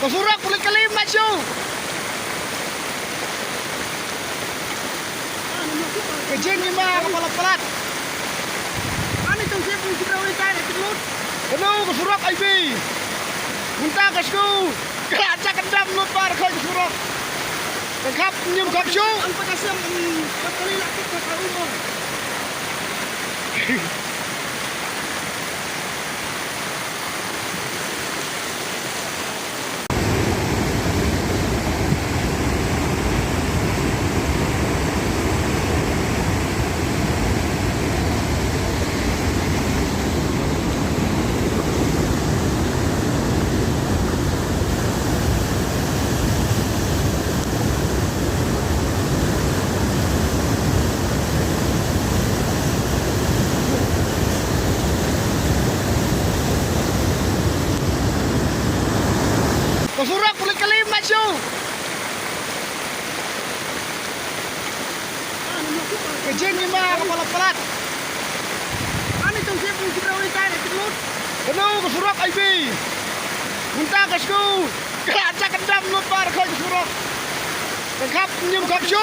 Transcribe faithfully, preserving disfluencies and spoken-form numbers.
Surok pule kali machu. Kejeng ima ka palat palat. Kano ka surok ai bi. Mynta ka sku. Ka aja ka dam lut bar ka surok. Ka khap nyum khap shu. Ka surok pule kali machu. Kejeng ima ka palat palat. Kano ka surok ai bi. Mynta ka sku. Ka aja ka dam lut bar ka surok. Ka khap nyum khap shu.